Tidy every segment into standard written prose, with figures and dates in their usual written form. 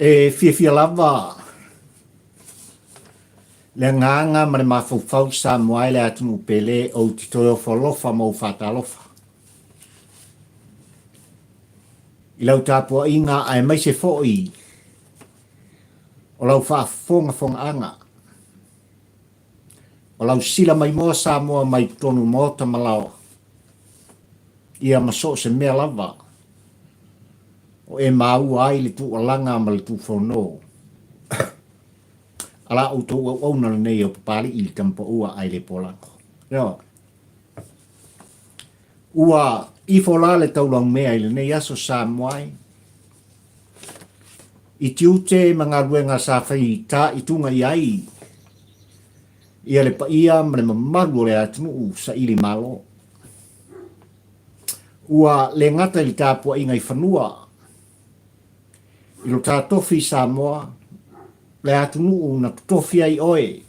E fiafia lava le agaga ma le mafaufau Samoa e le atunuu pele ou te toe ofo alofa ma ou faatalofa i lau tapuaiga aemaise foi o lau faafogafogaaga o lau sila maimoa Samoa mai totonu maota ma laoa ia ma so o se mea lava o e maua ai le tuualaga ma le tuufono a la outou auauna lenei o Papalii le Tamapaua ae le Polago. Ioe. Ua ifo la le taulaumea i lenei aso Samoa e i tiute ma galuega sa fai taituga i ai ia le paia ma le mamalu o le atunuu saili malo. Ua le gata i le tapuaiga i fanua, i lo ta tofi i Samoa, le atunuu na totofi ai oe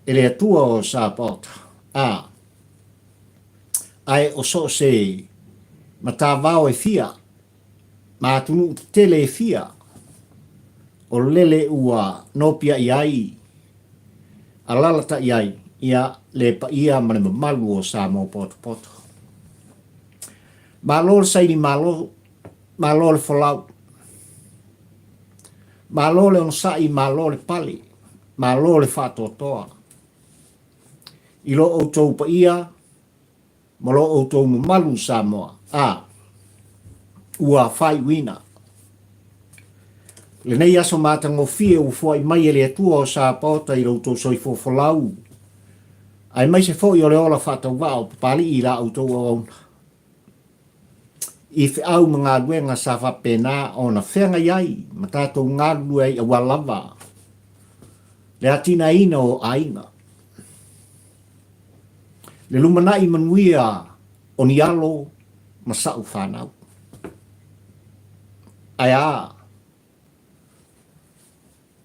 e le Atua o Sapaota, a, ae o so o se matavao e fia, ma atunuu tetele e fia, o lele ua nopiai ai Alalatai ai, ia, le paia ma le mamalu o Samoa potopoto. Malo le saili malo, malo le folau. Malo le onosai, malo le pale, malo le faatoatoa. I lo outou paia ma lo outou mamalu Samoa, a ua faaiuina lenei aso matagofie ua foai mai e le Atua o Sapaota i lo outou soifua folau, aemaise foi o le ola faatauvaa o Papalii i la outou auauna, i feau ma galuega sa faapena ona feagai ai ma tatou galulue ai aua lava le atinaeina o aiga. Le lumanai manuia o ni alo ma sa'u fanau. Ae a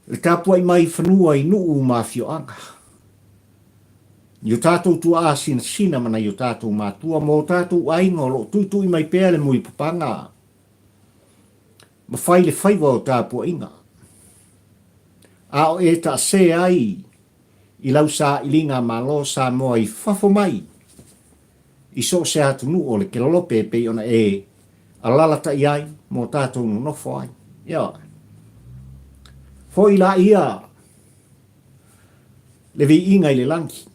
le tapuai mai fanua i nuu ma afioaga, i o tatou tuaa sinasina ma nai o tatou matua ma o tatou aiga o lo o tuitui mai pea le mulipapaga ma fai le faiva o tapuaiga, a o e taasē ai i lau sailiga Malo Samoa i fafo mai i so o se atunuu o le kelolope e pei ona e alalatai ai mo tatou nonofo ai. Ioe. Foi laia le viiga i le lagi.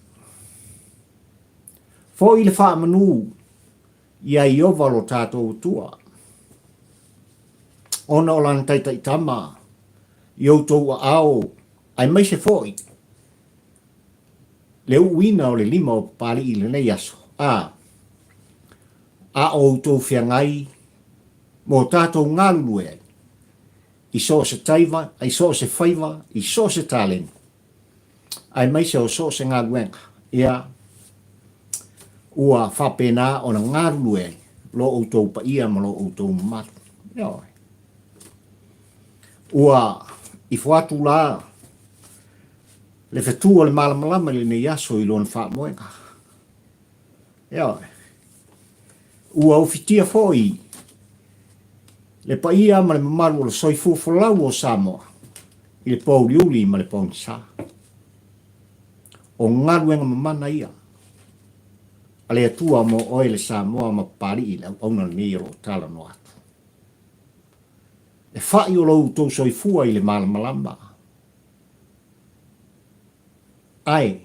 Foi le faamanu ia Iova lo tatou Atua, ona o lana taitaitama i outou aao aemaise foi le uuina o le lima o Papalii i lenei aso, a, a o outou feagai mo tatou galulue ai i so o se taiva, i so o se faiva, i so o se taleni, aemaise o so o se galuega, ia, ua faapena ona galulue ai lo outou paia ma lo outou mamalu. Ioe. Ua ifo atu la le fetu o le malamalama i lenei aso i lona faamoega. Ioe. Ua ufitia foi le paia ma le mamalu o le soifua folau o Samoa i le pōuliuli ma le pogisa. O galuega mamana ia a le Atua mo oe le Samoa ma Papalii le auauna lenei o lo o talanoa atu. E fa'i o lo outou soifua i le malamalama, ae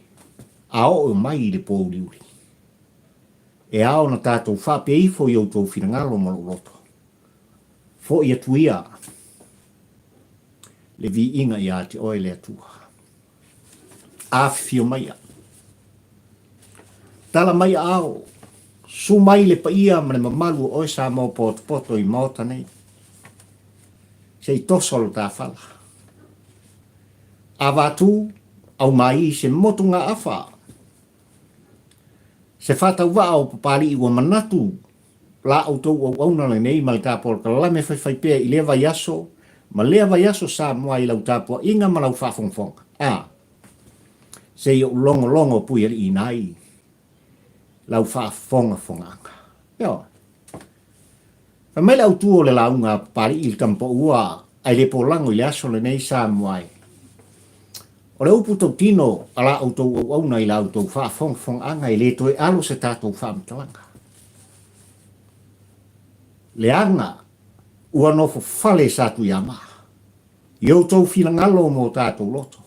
a oo mai i le pōuliuli, e ao ona tatou faapea ifo i outou finagalo ma lou loto, Fo'i atu ia le viiga ia te oe le Atua. Afifio maia. Tala mai aao, su mai le paia ma le mamalu o oe Samoa potopoto i Maota nei. Se i toso lo ta fala. Avatu, aumai se motugaafa, se faatauvaa o Papalii ua manatu la outou auauna lenei ma le tapolkalame faifaipea i lea vaiaso ma lea vaiaso Samoa i lau tapuaiga ma lau faafogafoga. A, se i ou logologo puialiiina ai lau faafogafogaaga. Ioe. Fai mai le autu o le lauga a Papalii i le Tamapaua ae le polago i le aso lenei Samoa e. O le upu tautino a la outou auauna i la outou faafogafogaaga e le toe alo se tatou faamatalaga. Leaga ua nofo fale Satuiamaa i outou finagalo ma o tatou loto.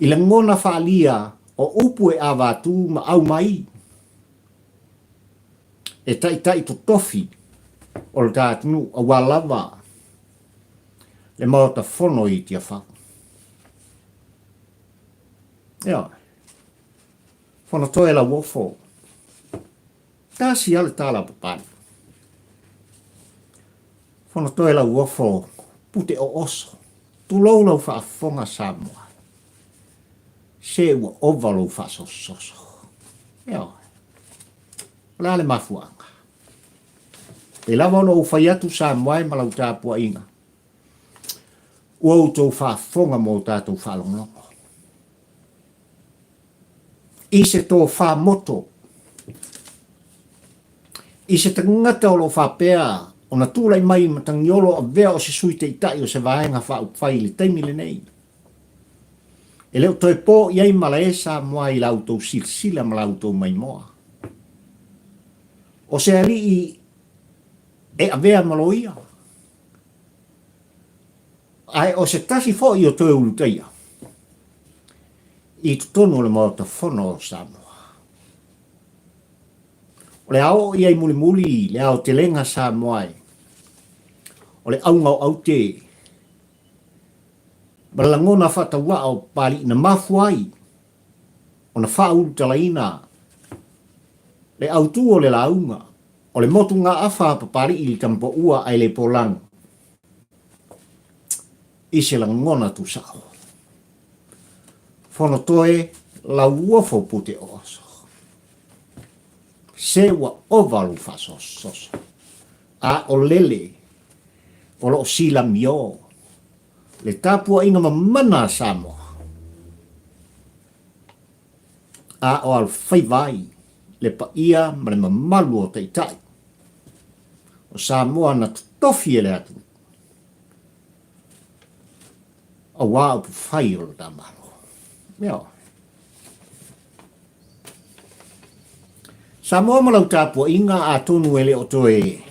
I lagona faaalia o upu e avatu ma aumai e taitai totofi o le ta atunuu aua lava le Maota Fono i Tiafau. Ioe. Fonotoe Lauofo. Tasi lava le tala a Papalii. Fonotoe Lauofo, pute ooso. Tulou lau faafofoga Samoa. Se ua ova lou faasososo. Ioe. O le a le mafuaaga? Pei lava ona ou fai atu Samoa e ma lau tapuaiga, ua outou faafofoga ma o tatou faalogologo i se tofa moto, i se tagata o lo o faapea ona tulai mai i Matagiolo avea o se Sui Taitai o se Vaega Faaupufai i le taimi lenei. E le o toe po i ai malae Samoa i la outou silasila ma la outou maimoa. O se alii e avea ma loia, ae o se tasi foi o toe ulutaia i totonu o le Maota Fono o Samoa. O le a oo i ai mulimuli le aotelega Samoa e, o le auga o aute ma le lagona faatauaa o Papalii na mafua ai ona faaulutalaina le autu o le lauga o le motugaafa a Papalii i le Tamapaua ae le Polago i se lagona tusao. Fonotoe Lauofo Puteooso. Se ua ova lou faasososo. A o lele o lo o silamiō le tapuaiga mamana a Samoa, a o alofaiva ai le paia ma le mamalu o Taitai o Samoa na totofi e le atunuu aua upufai o lona Malo. Ioe. Samoa ma lau tapuaiga atonu e le o toe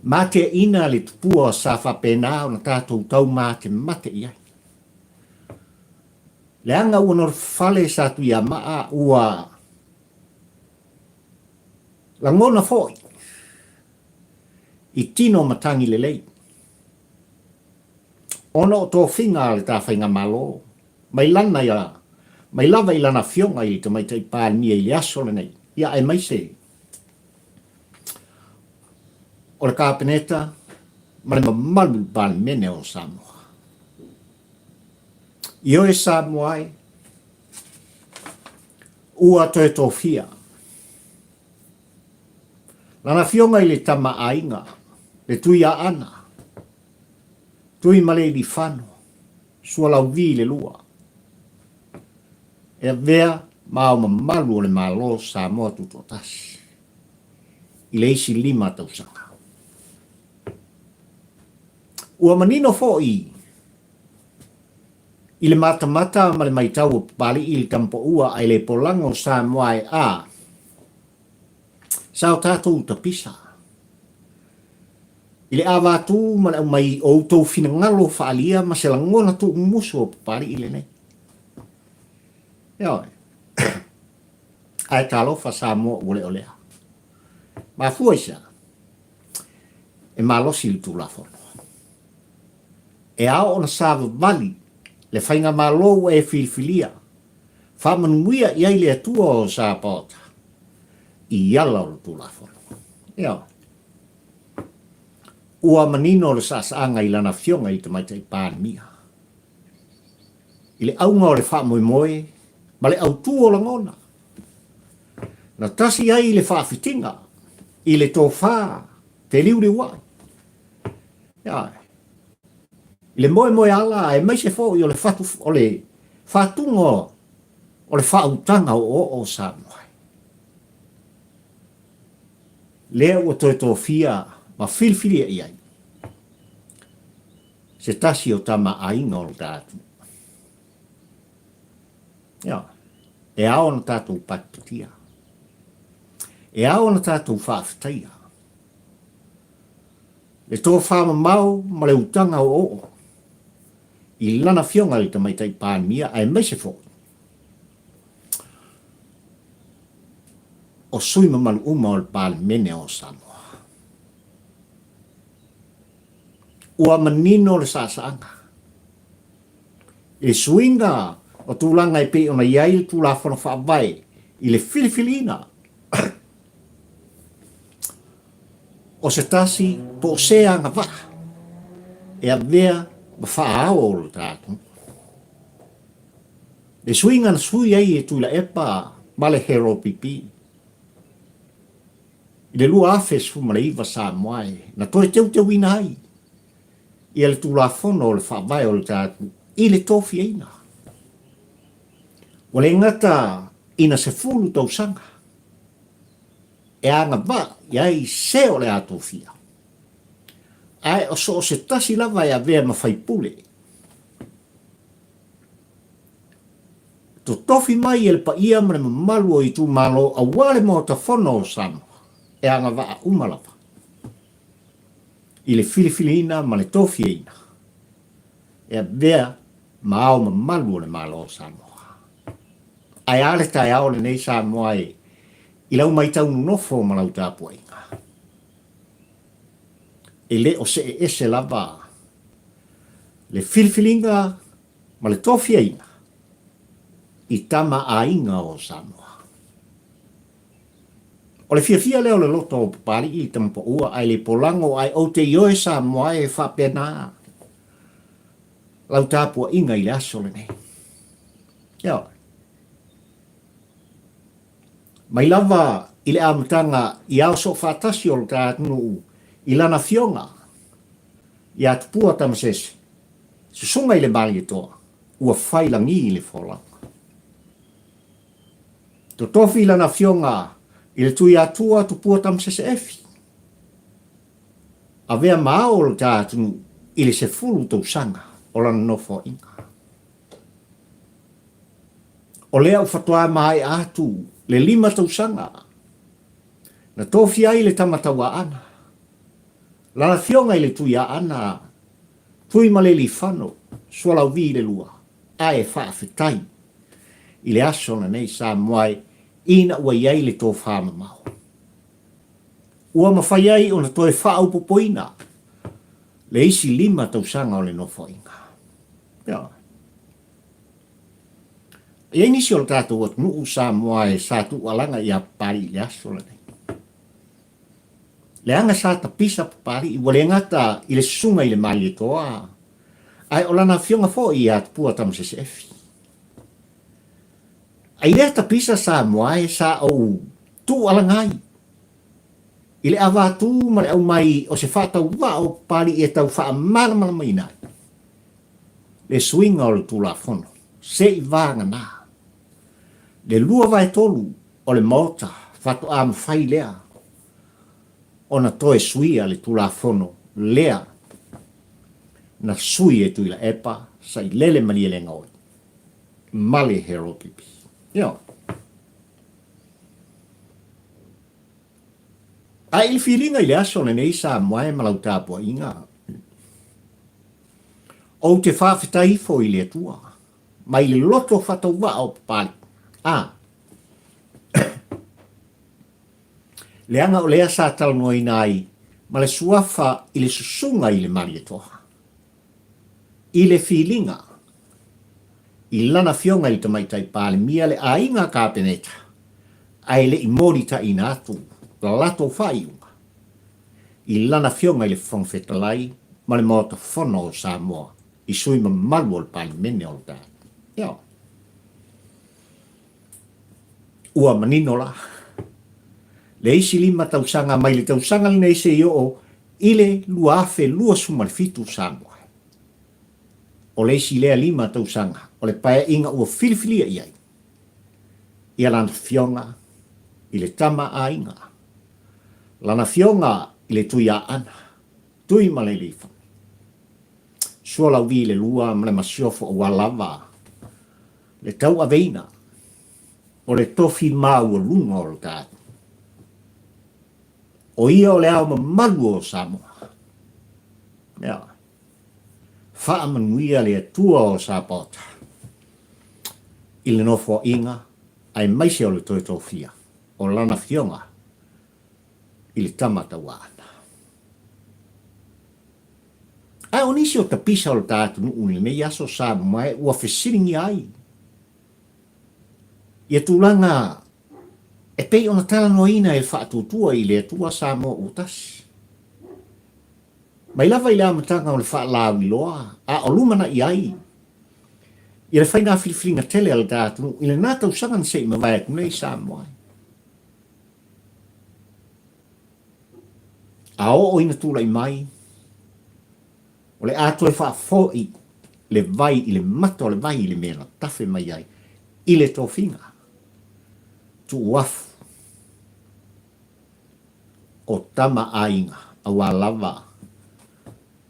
mateaina le tupua sa faapena ona tatou taumatemate i ai. Leaga ua nofofale sa Tuiamaa ua lagona foi i tino matagi lelei ona o tofiga a le ta faigamalo mai lana ia, mai lava i lana afioga i le Tamaitai Palemia i le aso lenei, ia aemaise o le Kapeneta ma le mamalu i le Palemene o Samoa. Ioe Samoa e, ua toe tofia lana afioga i le Tama Aiga, le Tuiaana, Tuimaleilifano, Sualauvi le lua. E avea ma ao mamalu o le Malo o Samoa Tutoatasi i le isi lima tausaga. Ua manino foi i le matamata ma le maitau o Papalii i le Tamapaua ae le polago o Samoa e a sa o tatou tapisa. I le avatū ma le aumai o outou finagalo faaalia ma se lagona tuumumusu o Papalii lenei. Ioe. Ae talofa Samoa ua le o lea. Mafua i se a? E malosi le Tulafono. E ao ona savavali le faigamalo ua e filifilia, faamanuia i ai le Atua o Sapaota i ala o le Tulafono. Ioe. Ua manino le saasaaga i lana afioga i le Tamaitai Palemia i le auga o le faamoemoe ma le autu o lagona. Na tasi ai le faafitiga i le tofa feliuliuai, i le moemoeala aemaise foi o le fatu, o le fatuga o le faautaga oooo o Samoa. Lea ua toe tofia ma filifilia i ai se tasi o tama aiga o lo ta atunuu. Ioe, e ao ona tatou patipatia. E ao ona tatou faafetaia le tofa mamao ma le utaga oooo i lana Afioga i le Tamaitai Palemia aemaise foi o sui mamalu uma o le Palemene o Samoa. Ua manino le saasaaga i le suiga o tulaga e pei ona i ai le Tulafono Faavae i le filifiliina o se tasi po o se agavaa e avea ma faaao o lo ta atunuu. Le suiga na sui ai e Tuilaepa ma le HRPP i le 2019 Samoa e na toe teuteuina ai ia le Tulafono o le Faavae o le ta atunuu i le tofiaina. Ua le gata ina 10 tausaga e agavaa i ai se o le a tofia, ae o so o se tasi lava e avea ma faipule. Totofi mai e le paia ma le mamalu o itumalo aua le Maota Fono o Samoa e agavaa uma lava i le filifiliina ma le tofiaina e avea ma ao mamalu o le Malo o Samoa. Ae a le taeao lenei Samoa e i lau matau nonofo ma lau tapuaiga? E le o see ese lava le filifiliga ma le tofiaina i tama aiga o Samoa. O le fiafia lea o le loto o Papalii i Tamapaua ae le polago ae ou te ioe Samoa e faapena lau tapuaiga i le aso lenei. Ioe. Mai lava i le amataga i ao soofaatasi o lo ta atunuu i lana afioga ia Tupua Tamasese, susuga i le Malietoa, ua fai lagi i le folauga. Totofi i lana afioga i le Tuiatua Tupua Tamasese Efi, avea ma ao o lo ta atunuu i le 10 tausaga o lana nofoaiga. O lea ua faatoa maea atu le 5 tausaga na tofia ai le tama tauaana, lana afioga i le Tuiaana Tuimalelifano Sualauvi le Lua, ae faafetai i le aso lenei Samoa e ina ua i ai le tofa mamao. Ua mafai ai ona toe faaopoopoina le isi 5 tausaga o le Nofoaiga. Ioe. E i ai nisi o le tatou atunuu Samoa e sa tuualaga ia Papalii i le aso lenei. Leaga sa tapisa Papalii, ua le gata i le susuga i le Malietoa, ae o lana afioga foi ia Tupua Tamasese Efi. A i lea tapisa Samoa e sa ou tuualaga ai i le avatu ma le aumai o se faatauvaa o Papalii e tau faamalamalamaina ai le suiga o le Tulafono se i vagana le 2/3 o le Maota faatoa mafai lea ona toe suia le Tulafono lea na sui e Tuilaepa Sailele Malielegaoi ma le HRPP. Ioe. Ae i le filiga i le aso lenei Samoa e ma lau tapuaiga, ou te faafetai ifo i le Atua mai le loto faatauvaa o Papalii, a leaga o lea sa talanoaina ai ma le suafa i le susuga i le Malietoa, i le filiga i lana afioga i le Tamaitai Palemia le aiga Kapeneta, ae le i molitaiina atu la latou faaiuga i lana afioga i le Fofoga Fetalai ma le Maota Fono o Samoa i sui mamalu o le Palemene o le tatou. Ioe. Ua manino la le isi 5 tausaga mai le tausaga lenei seia oo i le 2027 Samoa. O le isi lea 5 tausaga o le paeaiga ua filifilia i ai ia lana afioga i le Tama a Aiga. Lana Afioga i le Tuiaana, Tuimalealiifano. Sualauvi le lua ma le masiofo aua lava le tauaveina o le tofi maualuga o le tatou. O ia o le ao mamalu o Samoa. Ea. Faamanuia le Atua o Sapaota i le nofoaiga aemaise o le toe tofia o Lana Afioga i le Tama Tauaana. Ae o nisi o tapisa o le ta atunuu i lenei aso Samoa ua fesiligia ai ia tulaga e pei ona talanoaina e le faatuatua i le Atua Samoa ua tasi. Mai lava i le amataga o le faalauiloa a o lumanai ai ia le faiga filifiliga tele a le ta atunuu i lena tausaga na se i mavae atu nei Samoa. A oo ina tulai mai, o le a toe faafoi le vai i le mata o le vai i le mea na tafe mai ai i le tofiga tuuafu o tama aiga aua lava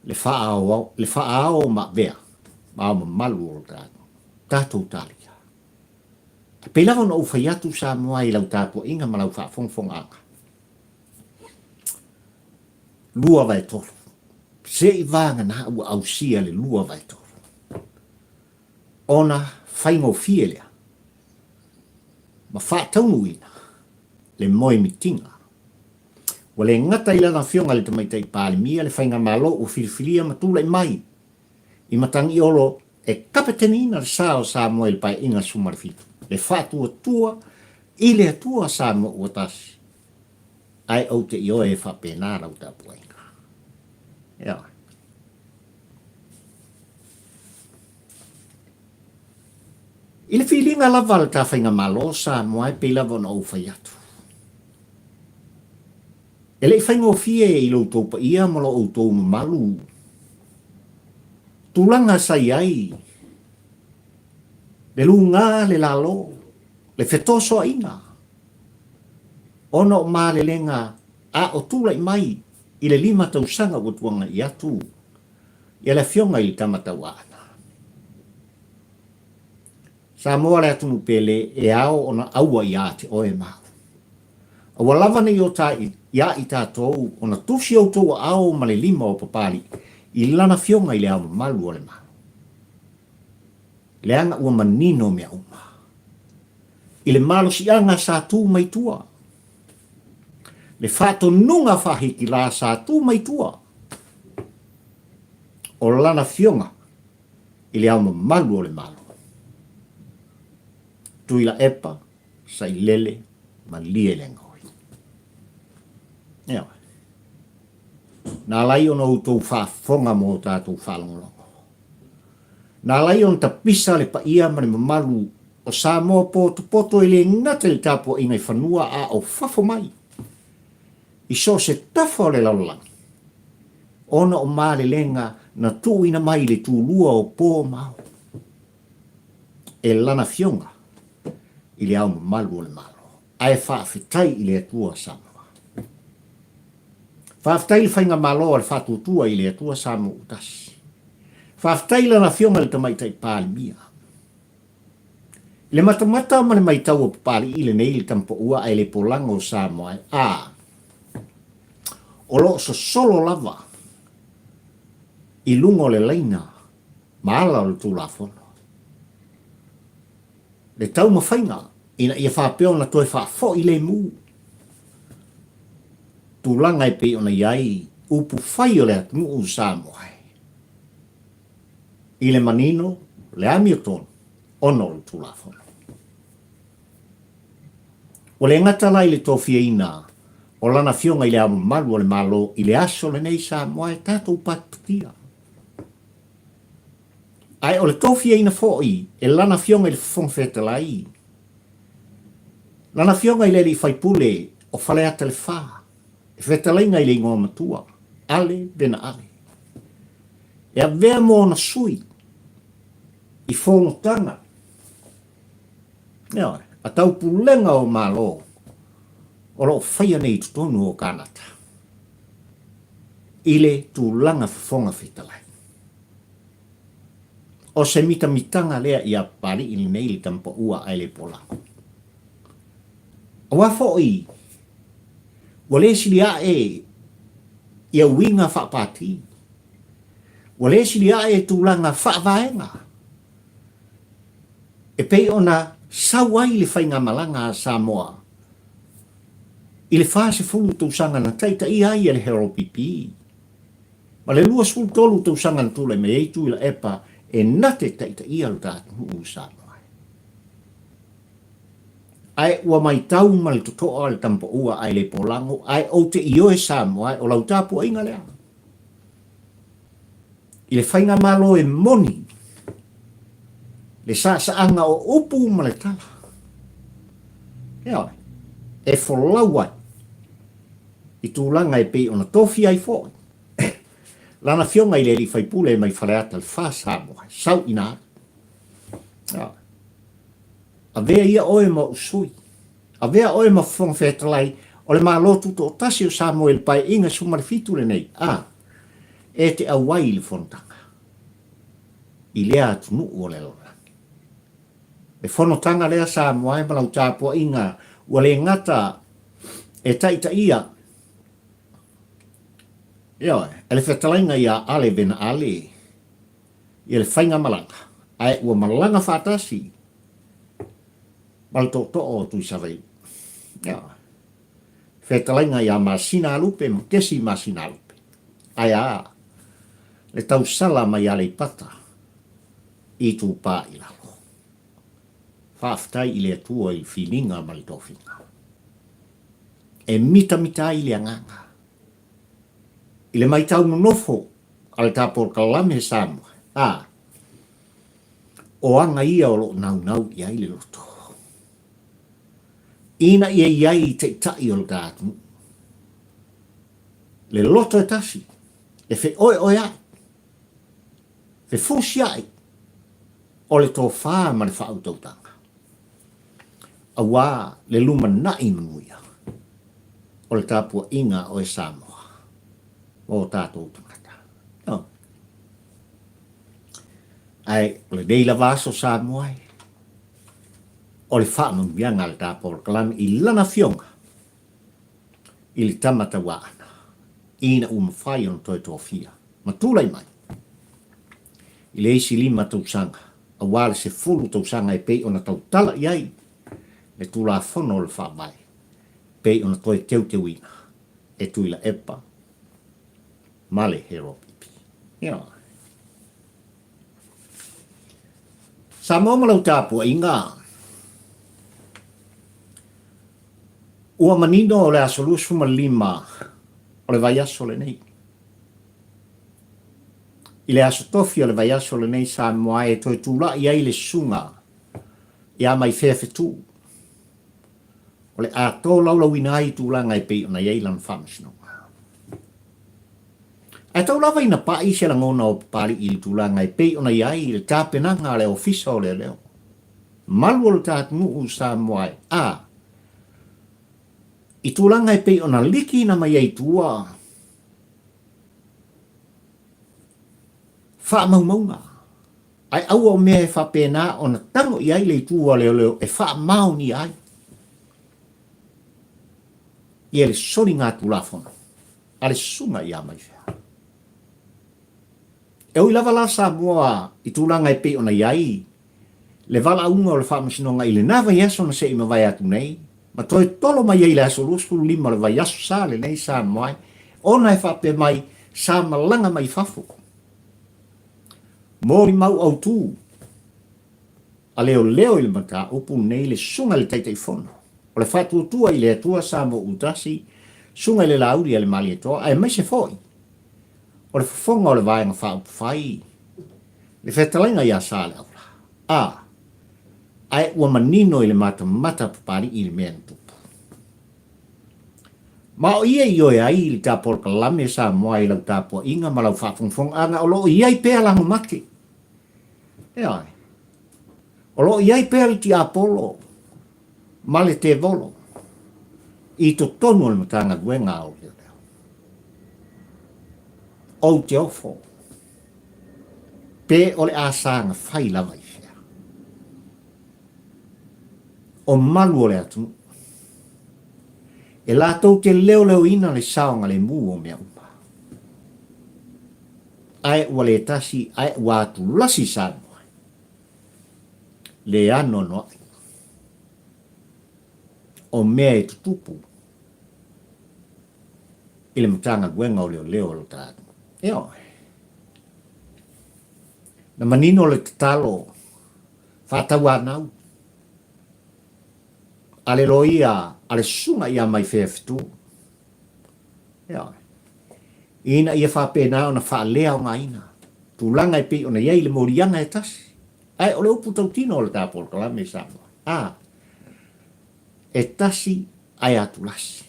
le faaao, le faaao maavea ma ao mamalu o lo tatou talia. E pei lava ona ou fai atu Samoa i lau tapuaiga ma lau faafogafogaaga. 2/3. Se i vagana ua ausia le 2/3. Ona faigofie lea ma faataunuuina le moemitiga. Ua le gata i lana afioga i le Tamaitai Palemia le faigamalo ua filifilia ma tulai mai i Matagiolo e kapeteniina le sa o Samoa i le Paeaiga 17, le faatuatua i le Atua Samoa ua tasi, ae ou te ioe e faapena lau tapuaiga. Ioe. I le filiga lava a le ta faigamalo Samoa e pei lava ona ou fai atu. E le i faigofie i lo outou paia ma lo outou mamalu tulaga sa i ai le luga, le lalo, le fetosoaina ona o malelega a o tulai mai i le 5 tausaga ua tuanai atu ia le Afioga i le Tama Tauaana. Samoa le atunuu pele e ao ona aua ia te oe ma au. Aua lava ne i o ta iā i tatou ona tusi outou aao ma le lima o Papalii i lana Afioga i le Ao Mamalu o le Malo. Leaga ua manino mea uma. I le malosiaga sa tu mai tua. Le faatonuga faahikilā sa tu mai tua o lana Afioga i le Ao Mamalu o le Malo. Tuilaepa Sailele malie le gaoi. Ioe. Na ala ai ona outou faafofoga ma o tatou faalogologo. Na ala ai ona tapisa le paia ma le mamalu o Samoa potopoto e le gata i le tapuaiga i fanua a o fafo mai i so o se tafa o le lalolagi, ona o malelega na tuuina mai i le tulua o po ma ao e lana Afioga i le Ao Mamalu o le Malo. Ae faafetai i le Atua Samoa. Faafetai i le Faigamalo a le Faatuatua i le Atua Samoa ua tasi. Faafetai i lana Afioga i le Tamaitai Palemia. I le matamata ma le maitau o Papalii lenei i le Tamapaua ae le polaga o Samoa a o lo o sosolo lava i luga o le laina ma ala o le Tulafono. Le taumafaiga ina ia faapea ona toe faafoi lemu tulaga e pei ona i ai upu fai o le atunuu o Samoa i le manino le amiotonu ona o le Tulafono. Ua le gata la i le tofiaina o Lana Afioga i le Ao Mamalu o le Malo i le aso lenei Samoa e tatou patipatia. Ae o le tofiaina foi e Lana Afioga i le Fofoga Fetalai, Lana Afioga i le Alii Faipule o Faleata le Fa, e fetalaiga i le igoa matua, Ale Vena Ale, e avea mo ona sui i fonotaga, ioe, a taupulega o Malo. o lo o faia nei i totonu o Kanata i le tulaga Fofoga Fetalai. O se mitamitaga lea ia Papali'i lenei le tama paua ae le polago. Aua foi ua le sili a'e ia uiga faapati, ua le sili a'e tulaga faavaega e pei ona sau ai le faigamalaga a Samoa i le 40 tausaga na taitaia ai e le Harold Pipi ma le 23 tausaga na tulai mai ai Tuilaepa e na te taitaia lo ta atunuu o Samoa. Ae ua maitau ma le totoa le tama paua ae le polago, ae ou te ioe Samoa o lau tapuaiga lea. I le faigamalo e moni le saasaaga o upu ma le tala. Ioe, e folau ai i tulaga e pei ona tofia ai foi lana afioga i le alii faipule mai Faleata le Fa Samoa, sau ina alu. Ioe. Avea ia oe ma ou sui. Avea oe ma Fofoga Fetalai o le Malo Tutoatasi o Samoa i le Paeaiga 17 lenei, a e te auai i le fonotaga i lea atunuu o le lalolagi. Le fonotaga lea Samoa e ma lau tapuaiga ua le gata e taitaia, ioe, e le fetalaiga ia Ale Vena Ale ia le faigamalaga, ae ua malaga faatasi ma le tootoo o Tuisavaiu. Ioe. Fetalaiga ia Masina Alupe ma Kesi Masina Alupe. Ae a le tausala mai Aleipata Itupa i Lalo. Faafetai i le Atua i le filiga ma le tofiga. E mitamita ai le agaga i le maitau nonofo a le ta polokalame Samoa, a o aga ia o lo o naunau i ai le loto. Ina ia i ai i taitai o le ta atunuu le loto e tasi e feoeoea'i, fefusia'i o le tofa ma le faautautaga, auā le lumanai manuia o le tapuaiga a oe Samoa ma o tatou tagata. Ae o lenei lava aso Samoa e, o le faamanuiaga a le ta polokalame i lana afioga i le tama tauaana ina ua mafai ona toe tofia ma tulai mai i le isi 5 tausaga aua le 10 tausaga e pei ona tautala i ai le Tulafono o le Faavae pei ona toe teuteuina e Tuilaepa ma le Heropipi. Ioe. Samoa ma lau tapuaiga, ua manino o le aso 25 o le vaiaso lenei. I le aso tofi o le vaiaso lenei Samoa e toe tulai ai le susuga ia Maifea Fetu. O le a tolaulauina ai tulaga e pei ona i ai lana faamasinoga. Ae tau lava ina pai se lagona o Papali'i i le tulaga e pei ona i ai le tapenaga a le Ofisa o Leoleo. Malu o le ta atunuu Samoa e a i tulaga e pei ona likiina mai ai tua faamaumauga, ae aua o mea e faapena ona tago i ai le itu a leoleo e faamaonia ai ia le soligatulafono a le susuga ia Maifea. E ui lava la Samoa i tulaga e pei ona i ai le valaauga o le Faamasinoga i lena vaiaso na se i mavae atu nei, ma toe tolo mai ai i le aso 25 o le vaiaso sa lenei Samoa ai, ona e faapea mai sa malaga mai fafo. Molimau autu a leoleo i le mataupu lenei le Susuga i le Taitaifono o le Faatuatua i le Atua Samoa Utasi, Susuga i le Laauli a le Malietoa aemaise foi o le fofoga o le Vaega Faaupufai, le fetalaiga ia Saleaula, a, ae ua manino i le matamata Papali'i le mea na tupu. Ma o ia i ioe ai le ta polokalame Samoa i lau tapuaiga ma lau faafogafogaaga o lo o i ai pea lago mate. Ioe. O lo o i ai pea le tiapolo ma le tevolo. i totonu o le Matagaluega a Leoleo. Ou te ofo, pe o le a saga fai lava i fea. O malu o le atunuu, e latou te leoleoina le saogalemu o mea uma. Ae ua le tasi ae ua atulasi Samoa, le anoanoai o mea e tutupu i le Matagaluega o Leoleo o lo ta atunuu. Ioe. Na manino le tatalo faatauanau a le loia a le Susuga ia Maifea Fetu. Ioe. Ina ia faapena ona faaleaogaina tulaga e pei ona i ai le moliaga e tasi. Ae o le upu tautino o le ta polokalame i Samoa, a, e tasi ae atulasi.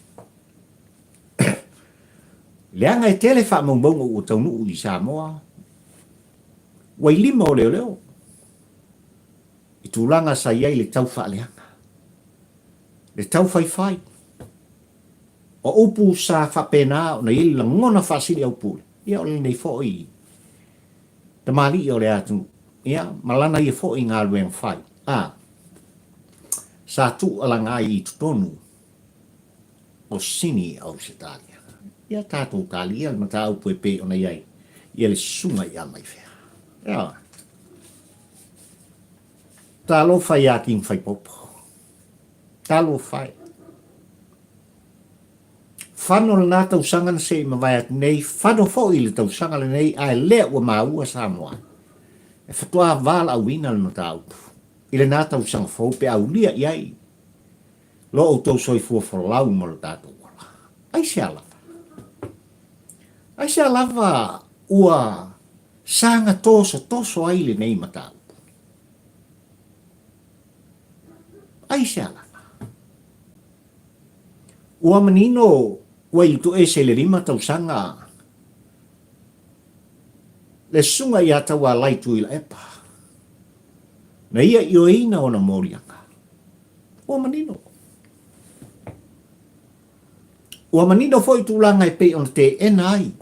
Leaga e tele faamaumauga ua taunuu i Samoa, ua i lima o leoleo i tulaga sa i ai le tau faaleaga, le tau faifai, o upu sa faapena ona i ai le lagona faasiliaupule, ia o lenei foi tamalii o le atunuu, ia, ma lana ia foi galuega fai, a, sa tuualaga ai i totonu o Sini Ausetalia. Ia tatou talia le mataupu e pei ona i ai ia le susuga ia Maifea. Ioe. Talofa ia King Faipopo. Talofa e. Fano lena tausaga na se i mavae atu nei, fano foi le tausaga lenei ae lea ua maua Samoa e faatoa valaauina le mataupu i lena tausaga fou pe aulia i ai lo outou soifua folau ma lo tatou ola. Aisea lava? Aisea lava ua saga tosotoso ai lenei mataupu? Aisea lava? Ua manino ua i toese i le lima tausaga le susuga ia Taualai Tuilaepa na ia ioeina ona moliaga. Ua manino. Ua manino foi tulaga e pei ona teena ai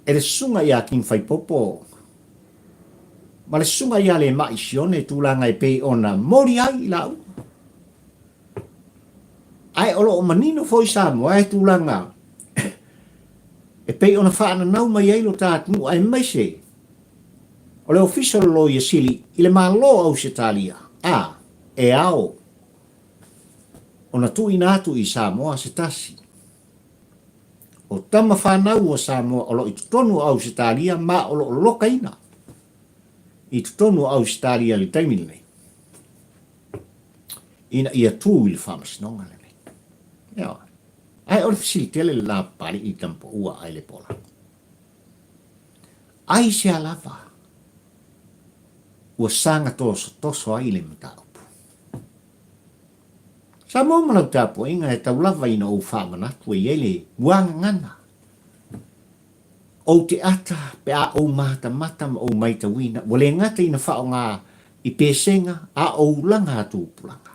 e le susuga ia King Faipopo ma le susuga ia Lema'i Sione tulaga e pei ona moli ai i laua. Ae o lo o manino foi Samoa e tulaga e pei ona faananau mai ai lo ta atunuu aemaise o le Ofisa o le Loia Sili i le Malo o Ausetalia, a e ao ona tuuina atu i Samoa se tasi o tama fanau o Samoa o lo o i totonu o Ausetalia ma o lo o lokaina i totonu o Ausetalia i le taimi lenei ina ia tu i le faamasinoga lenei. Ioe. Ae o le fesili tele le la Papalii i Tamapaua ae le Pola. Aisea lava ua saga tosotoso ai le mataupu? Samoa ma lau tapuaiga e tau lava ina ou faamanatu e i ai le muagagana. Ou te ata pe a ou matamata ma ou maitauina ua le gata ina faaaoga i pesega a o ulaga a tupulaga.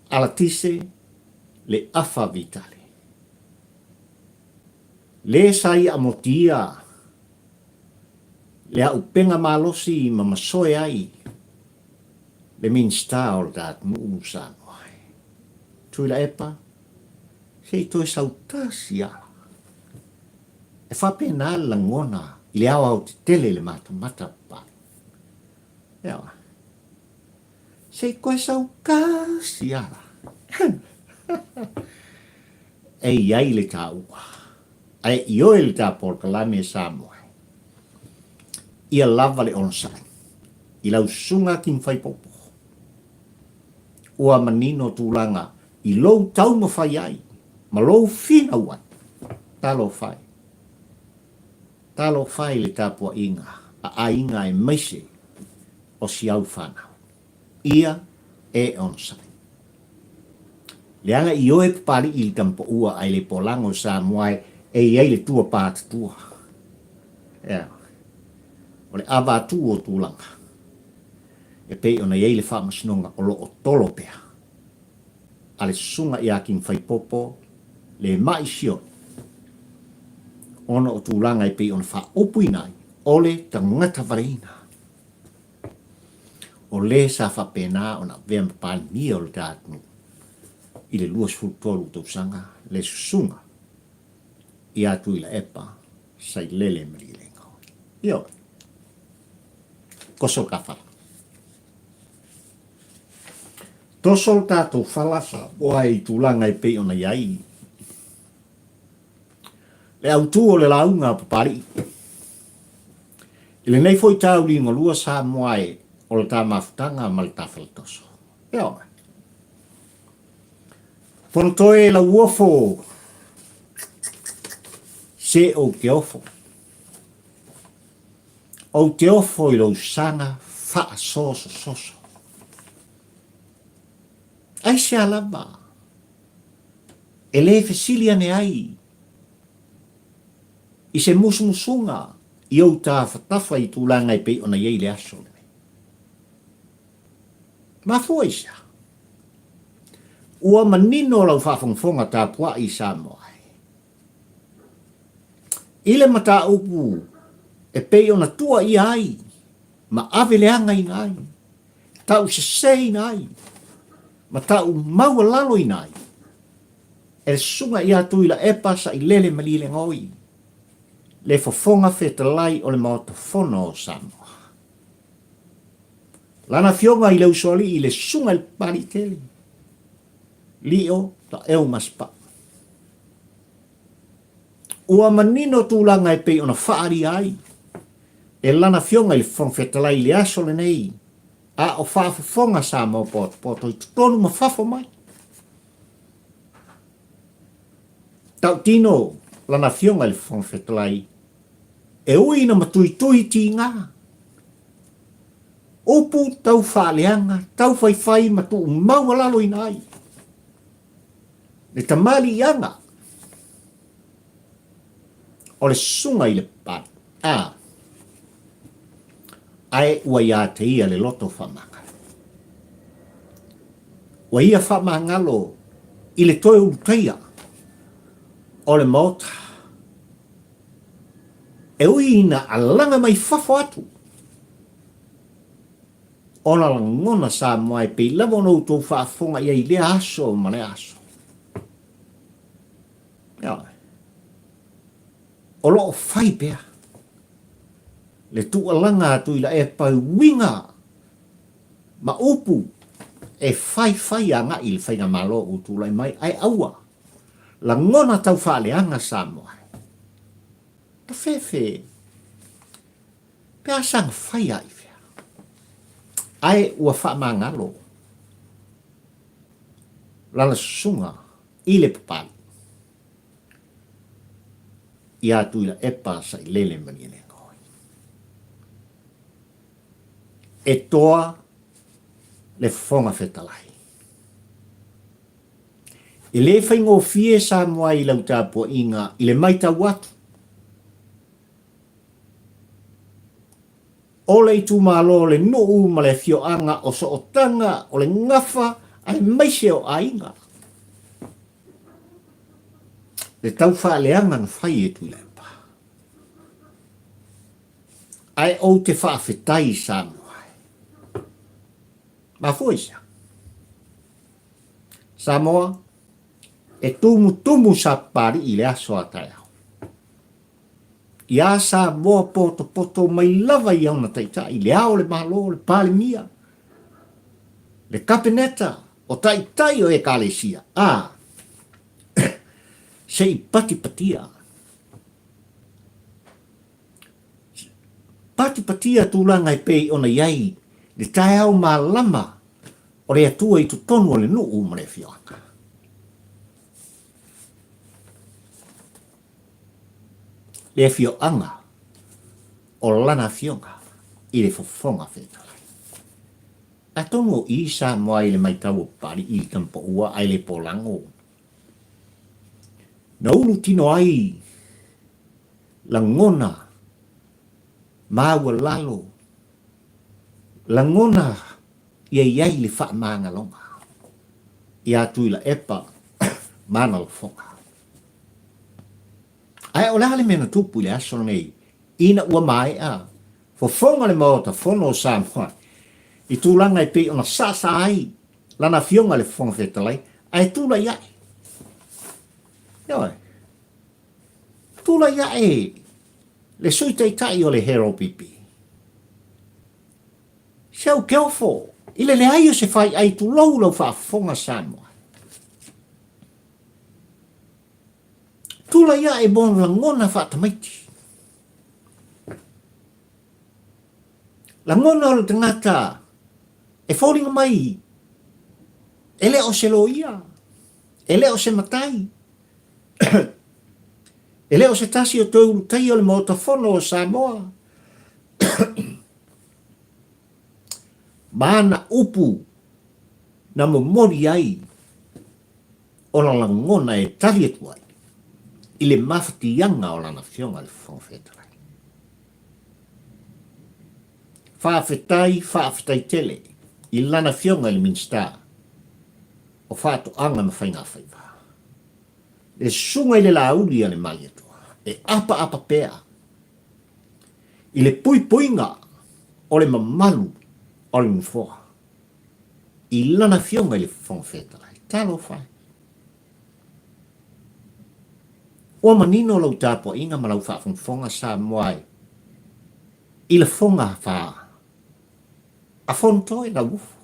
Alatise le afa vitale. Le sa ia amotia le auupega malosi ma masoe ai le Minisita o le ta atunuu Samoa. Tuilaepa, se i toe sau tasi ala. E faapena le lagona i le aoaotetele i le matamata papale. Ioe. Se i koe sau kasi ala. E i ai le taua, ae ioe le ta polokalame Samoa. Ia lava le onosai i lau susuga King Faipopo. Ua manino tulaga i lou taumafai ai ma lou finau ai. Talofa e. Talofa i le tapuaiga a aiga aemaise o si au fanau. Ia e onosai. Leaga i oe Papali'i i le Tamapaua ae le Polago o Samoa e i ai le tua patatua. Ea. O le ava atu o tulaga e pei ona i ai le faamasinoga o lo o tolo pea. a le Susuga ia King Faipopo le ma'i sioli ona o tulaga e pei ona faaupuina ai o le tagata valeina o le sa faapena ona avea ma Palemia o le ta atunuu i le 23 tausaga le Susuga ia Tuilaepa Sailele Malielegaoi. Ioe. Toso le ta fala. Toso le tatou fala Samoa i tulaga e pei ona i ai le autu o le lauga a Papalii. I lenei foi tauligalua Samoa e o le ta mafutaga ma le ta faletoso. Ioe. Fonotoe Lauofo se ou te ofo. Ou te ofo i lou saga faasosososo. Aisea lava e le fesili ane ai i se musumusuga i ou tafatafa i tulaga e pei ona i ai le aso lenei? Mafua i se aha? Ua manino lau faafogafoga tapuai i Samoa e. I le mataupu e pei ona tuuaia ai ma ave leagaina ai, tauseseina ai ma taumaualaloina ai e le Susuga ia Tuilaepa Sailele Malielegaoi, le Fofoga Fetalai o le Maota Fono o Samoa. Lana Afioga i le Usoalii le Susuga i le Papaliitele, Lio Taeu Masepau. Ua manino tulaga e pei ona faaalia ai e lana Afioga i le Fofoga Fetalai i le aso lenei, a o faafofoga Samoa potopoto i totonu ma fafo mai. Tautino lana Afioga i le Fofoga Fetalai, e ui ina matuitui tiga, upu tau faaleaga, tau faifai ma tuumaualaloina ai le tamaliiaga o le susuga i le Papalii, a, ae ua ia te ia le loto faamagalo. Ua ia faamagalo i le toe ulutaia o le Maota, e ui ina alaga mai fafo atu ona lagona Samoa e pei lava ona outou faafofoga i ai i lea aso ma lea aso. Ioe. O lo o fai pea le tuualaga a Tuilaepa i uiga ma upu e faifai agai i le faigamalo ua tulai mai, ae aua lagona tau faaleaga Samoa. Tafefe Pe a saga fai a i fea? Ae ua faamagalo lana susuga i le papali ia Tuilaepa Sailele Malielegaoi. E toa le Fofoga Fetalai. E le faigofie Samoa i lau tapuaiga i le matau atu O le itumalo, le nuu ma le afioaga o Sootaga, o le Gafa aemaise o aiga. Le tau faaleaga na fai e Tuilaepa. Ae ou te faafetai i Samoa e. Mafua i se a? Samoa, e tumutumu sa Papalii i le aso a taeao. Iā Samoa potopoto mai lava i ona taitai, le Ao o le Malo, le Palemia, le Kapeneta, o taitai o Ekalesia, ā, se i patipatia, patipatia tulaga e pei ona i ai le taeao malama o le Atua i totonu o le nuu ma le afioaga. Le afioaga o lana afioga i le Fofoga Fetalai. Atonu o i Samoa i le maitau o Papalii i Tamapaua ae le polago. Na ulu tino ai lagona maualalo, lagona ia i ai le faamagaloga. Ia Tuilaepa ma ana lafoga. Ae o le a le mea na tupu i le aso lenei ina ua maea fofoga le Maota Fono o Samoa i tulaga e pei ona saasaa ai lana Afioga i le Fofoga Fetalai ae tulai ae. Ioe. Tulai ae le Sui Taitai o le HRPP. Se ou te ofo i le leai o se faiai tulou lau faafofoga Samoa. Tulai ae mo lagona faatamaiti. Lagona o le tagata e foliga mai e le o se loia, e le o se matai, e le o se tasi o toe ulutaia o le Maota Fono o Samoa. Ma ana upu na momoli ai ona lagona e tali atu ai i le mafatiaga o lana Afioga i le Fofoga Fetalai. Faafetai, faafetai tele i lana Afioga i le Minisita o Faatoaga ma Faigafaiva, le Susuga i le Laauli a le Malietoa e apaapa pea i le puipuiga o le mamalu o le Nofoa i lana Afioga i le Fofoga Fetalai. Talofa e! Ua manino lau tapuaiga ma lau faafogafoga Samoa e i lafoga fa a Fonotoe Lauofo.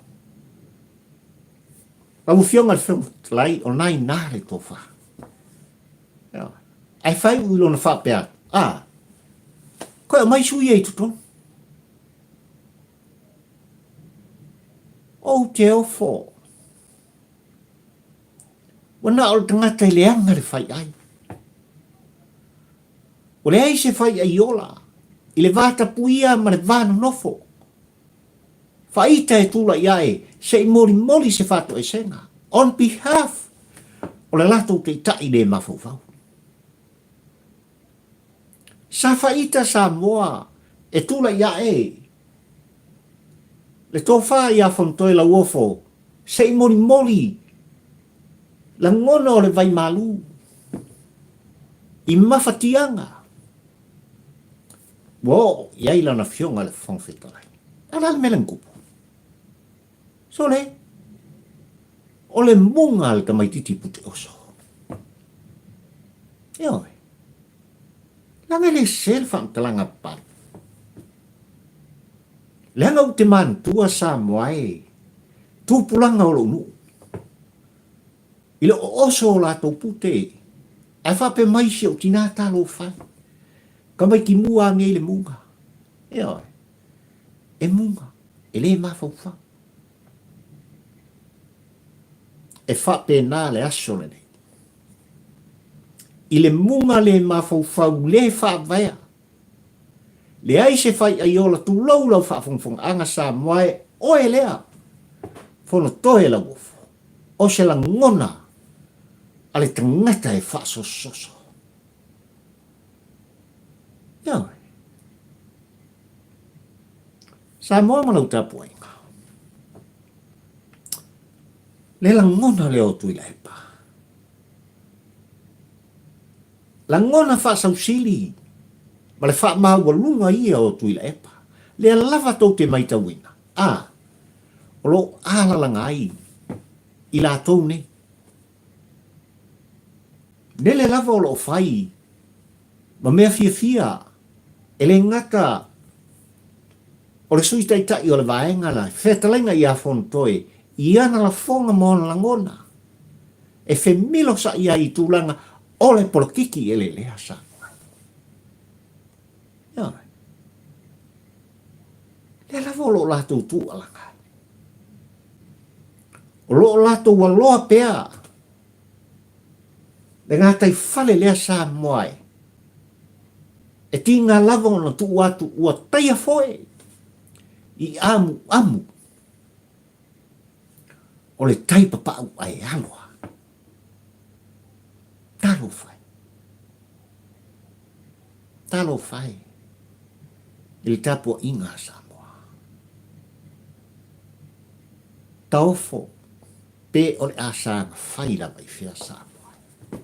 Lau Afioga i le Fofoga Fetalai, o lena ina le tofa. Ae faaiu i lona faapea atu, A, koe aumai sui ia i totonu. Ou te ofo. Ua na o le tagata i leaga le faiai. Ua leai se faiai ola i le vatapuia ma le va nonofo. Faaita e tulai ae se i molimoli se faatoesega on behalf o le latou taitai le mafaufau. Sa faaita Samoa e tulai ae le tofa ia Fonotoe Lauofo se i molimoli lagona o le vaimalu i mafatiaga Ua oo i ai lana afioga i le Fofoga Fetalai. A o le a le mea lea na tupu? Sole, o le muga a le tamaitiiti pute oso. Ioe. Leaga e le sese le faamatalaga a Papalii. Leaga ou te manatua Samoa e, tupulaga o lou nuu. I le ooso o latou pute, ae faapea mai si ou tina talofa e, tamaiti mua anei le muga. Ioe. E muga, e le mafaufau. E faapena le aso lenei. I le muga le mafaufau le faavaea, leai se faiaiola tulou lau faafogafogaaga Samoa e oe lea, Fonotoe Lauofo. O se lagona a le tagata e faasososo. Ioe. Samoa ma lau tapuaiga. Le lagona lea o Tuilaepa. Lagona faasausili ma le faamaualuga ia o Tuilaepa. Lea lava tou te maitauina. A, o lo o alalaga ai i latou nei. Nele lava o lo o fai ma mea fiafia e le gata o le Sui Taitai o le Vaega la Fetalaiga ia Fonotoe i ana lafoga ma ona lagona e femilosa'i ai i tulaga o le polokiki eleelea Samoa. Ioe. Lea lava o lo o latou tuualaga ai. O lo o latou aloa pea le gataifale lea Samoa e. E tiga lava ona tuu atu ua taia foe i amuamu o le tai papau ae aloa. Talofa e. Talofa e i le tapuaiga a Samoa. Taofo. Pe o le a saga fai lava i fea Samoa e.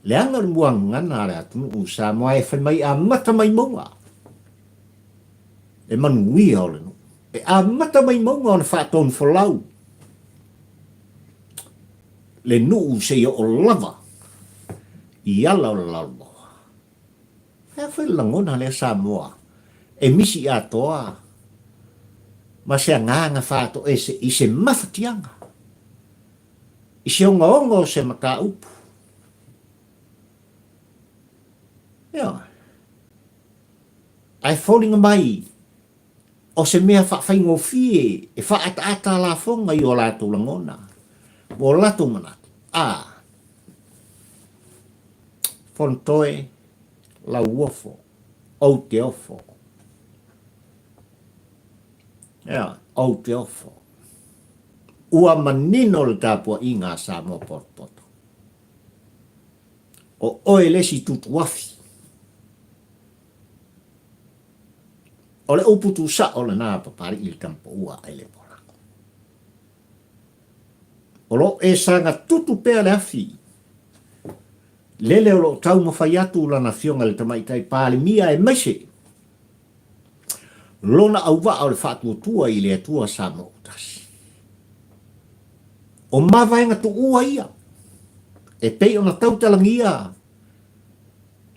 Leaga o le muagagana a le atunuu Samoa e fai mai amata mai mauga le manuia o le nuu. E amata mai mauga ona faatonufolau le nuu seia oo lava i ala o le lalovaoa. Ae a foi le lagona lea Samoa e misi atoa ma se agaga faatoese i se mafatiaga, i se ogaoga o se mataupu. Ioe. Ae foliga mai o se mea faafaigofie e faaataata lafoga i o latou lagona ma o latou manatu. A Fonotoe Lauofo, ou te ofo. Ioe, ou te ofo. Ua manino le tapuaiga a Samoa potopoto. O oe le isi tutuafi. O le upu tuusao lena a Papalii i le tamapaua a Elebolako. O lo o e saga tutu pea le afi lele o lo o taumafai atu lana afioga i le Tamaitai Palemia aemaise lona auvaa o le faatuatua i le Atua Samoa ua tasi. O mavaega tuua ia e pei ona tautalagia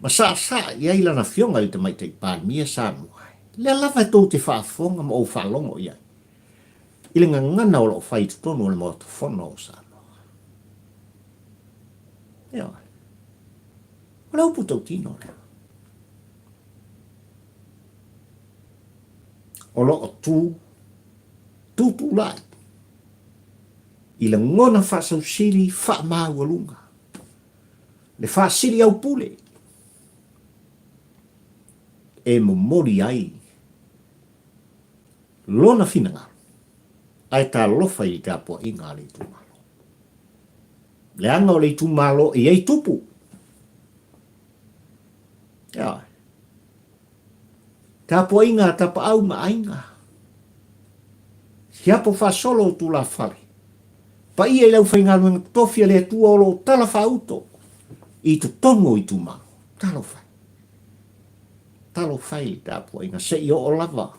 ma saasaa i ai lana afioga i le Tamaitai Palemia Samoa. Lea lava e tou te faafofoga ma ou faalogo i ai i le gagana o lo o fai i totonu o le Maota Fono o Samoa. Ioe. O le upu tautino lea. O lo o tu, tutulai i lagona faasausili faamaualuga, le faasili aupule e momoli ai lona finagalo ae talofa i le tapuaiga a le itumalo. Leaga o le itumalo e i ai tupu. Ioe. Tapuaiga a Tapaau ma Aiga. Siapo faasolo o tulafale. Paia i le aufaigaluega totofi a le Atua o lo o tala faauto i totonu o itumalo. Talofa e. Talofa e i le tapuaiga se i oo lava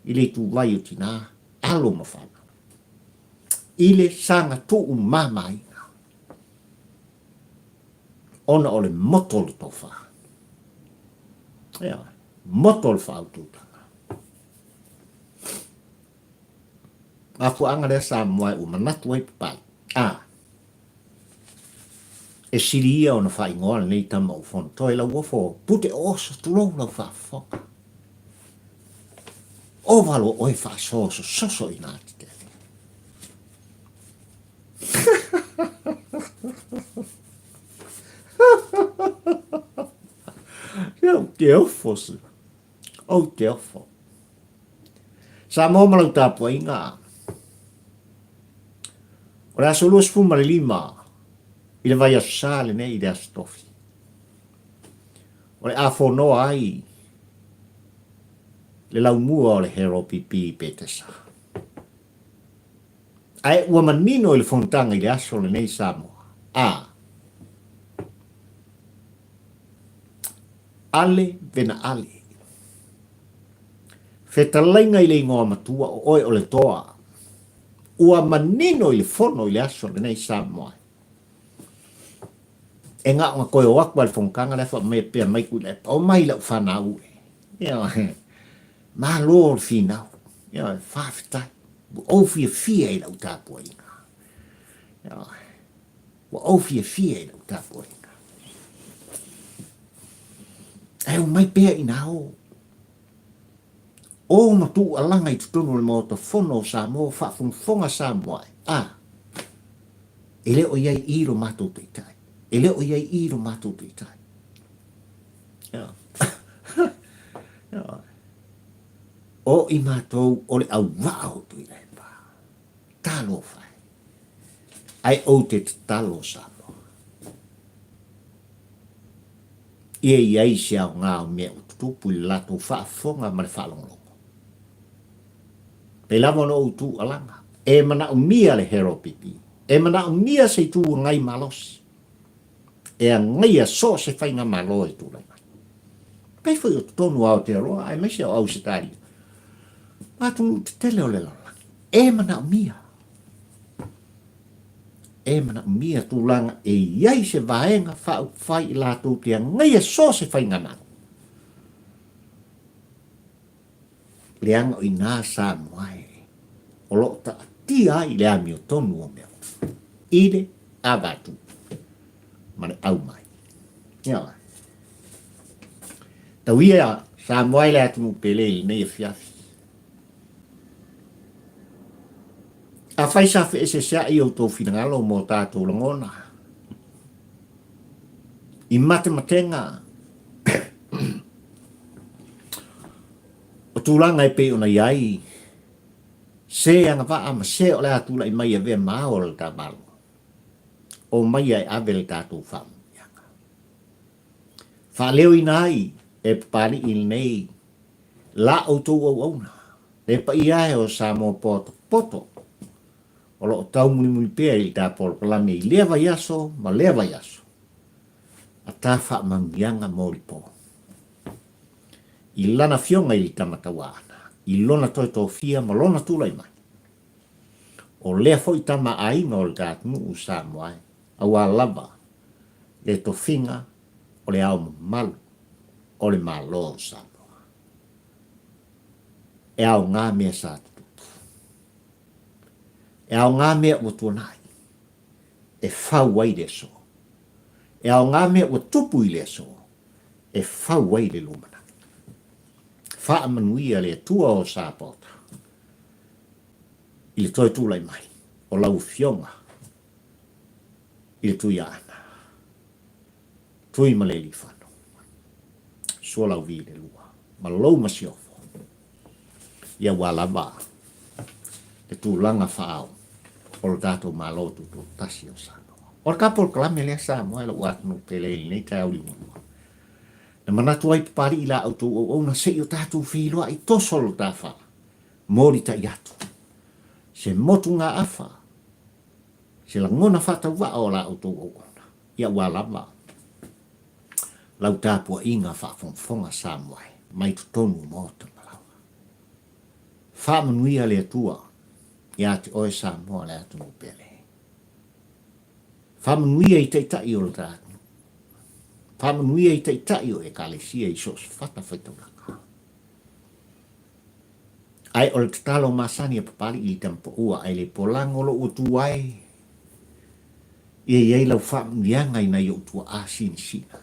i le ituvai o tina, alo ma fanau. I le saga tuu mamaina. Ona o le moto o le tofa. Ioe, moto o le faautautaga. Mafuaaga lea Samoa ua manatu ai papai. A, e sili ia ona faaigoa lenei tama o Fonotoe Lauofo Pute Ooso, tulou lau faafofoga. Ova loa oe faasosososo i nā tetele. Ou te ofo, ou te ofo. Samoa ma lau tapuaiga. O le aso 25 i le vaiaso sa lenei i le aso tofi. O le a fonoa ai le laumua o le Hero PP Petesa. Ae ua manino i le fonotaga i le aso lenei Samoa, a. Ale vena ale. Fetalaiga i le igoa matua o oe o le toa. Ua manino i le fono i le aso lenei Samoa. E gaoga toe o atu a le fonotaga lea faamea pea mai Tuilaepa, omai lau fanau e. Ioe. Malo le finau. Ioe, faafetai. Ua ou fiafia i lau tapuaiga. Ioe. Ua ou fiafia i lau tapuaiga. Ae omai pea ina o. O ma tuualaga i totonu o le Maota Fono o Samoa o faafogafoga Samoa e. A. E le o i ai i lo matou taitai. E le o i ai i lo matou taitai. O i matou o le auvaa o Tuilaepa. Talofa e. Ae ou te tatalo Samoa. Ia i ai se aoga o mea ua tutupu i le latou faafofoga ma le faalogologo. Pei lava ona ou tuualaga. E manaomia le HROPP. E manaomia se Itu Agai malosi e agaia so o se faigamalo e tulai mai. Pei foi o totonu o Aotearoa aemaise o Ausetalia ma atunuu tetele o le lalolagi. E manaomia. E manaomia tulaga e i ai se vaega faaupufai i latou te agaia so o se faigamalo. Leaga o i ina Samoa e o lo o taatia ai le amiotonu o mea uma i le avatu ma le aumai. Ioe. Tau ia Samoa i le atunuu pele i lenei afiafi. Afai sa feeseeseai outou finagalo mo tatou lagona i matematega O tulaga e pei ona i ai se agavaa ma se o le a tulai mai e avea ma ao o le ta Malo, omaia e ave le tatou faamanuiaga. Faaleoina ai e Papalii lenei la outou auauna, le paia e o Samoa potopoto o lo o taumulimuli pea i le ta polokalame i lea vaiaso ma lea vaiaso, a ta faamanuiaga molipo. I lana afioga i le Tama Tauaana, i lona toe tofia ma lona tulai mai. O lea foi tama aiga o le ta atunuu Samoa e, auā lava le tofiga o le Ao Mamalu o le Malo o Samoa. E aoga mea sa tutupu. E aoga mea ua tuanai e fau ai le aso. E aoga mea ua tupu i le aso e fau ai le lumanai. Faamanuia le Atua o Sapaota i le toe tulai mai o lau Afioga i le Tuiaana, Tuimalealiifano, Sualauvi le Lua ma lou masiofo, ia ua lava le tulaga faa-ao o lo tatou Malo Tutoatasi o Samoa. O le ka polokalame lea Samoa e lou atunuu pele i lenei taeao liugalua. Na manatu ai Papalii la outou auauna se i o tatou feiloai toso lo ta fala, molitai atu se motugaafa, se lagona faatauvaa o la outou auauna, ia ua lava lau tapuaiga faafogafoga Samoa e mai totonu o maota ma laoa. Faamanuia le Atua ia te oe Samoa le atunuu pele. Faamanuia i taitai o le ta atunuu. Faamanuia i taitai o Ekalesia i so o se fatafaitaulaga. Ae o le tatalo masani a Papalii i le tamapaua ae le polago lou Atua e, ia i ai lau faamanuiaga i nai ou tuaa sinasina.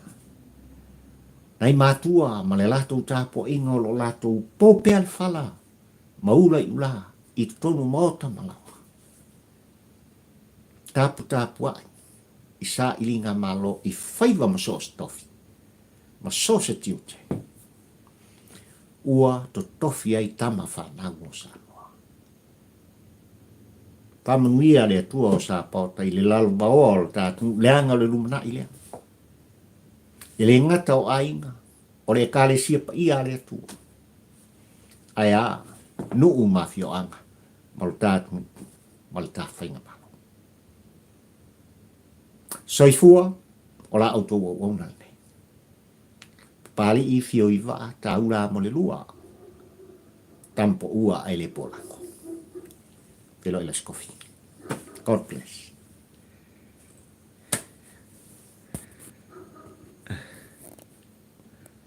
Nai matua ma le latou tapuaiga o lo o latou po pea le fala ma ula i ula i totonu o maota ma laoa. Taputapuai i sailiga malo i faiva ma so o se tofi ma so o se tiute ua totofi ai tama fanau o Samoa. Faamanuia le Atua o Sapaota i le lalovaoa o le ta atunuu leaga o le lumanai lea. E le gata o aiga, o le Ekalesia paia a le Atua. Ae a, nuu ma afioaga ma lo ta atunuu ma le ta faigamalo. Soifua o la outou auauna lenei. Papalii fio i vaa taula mo le lua. Tampoua ae le polago. Feiloai le Aso Kofi. God bless.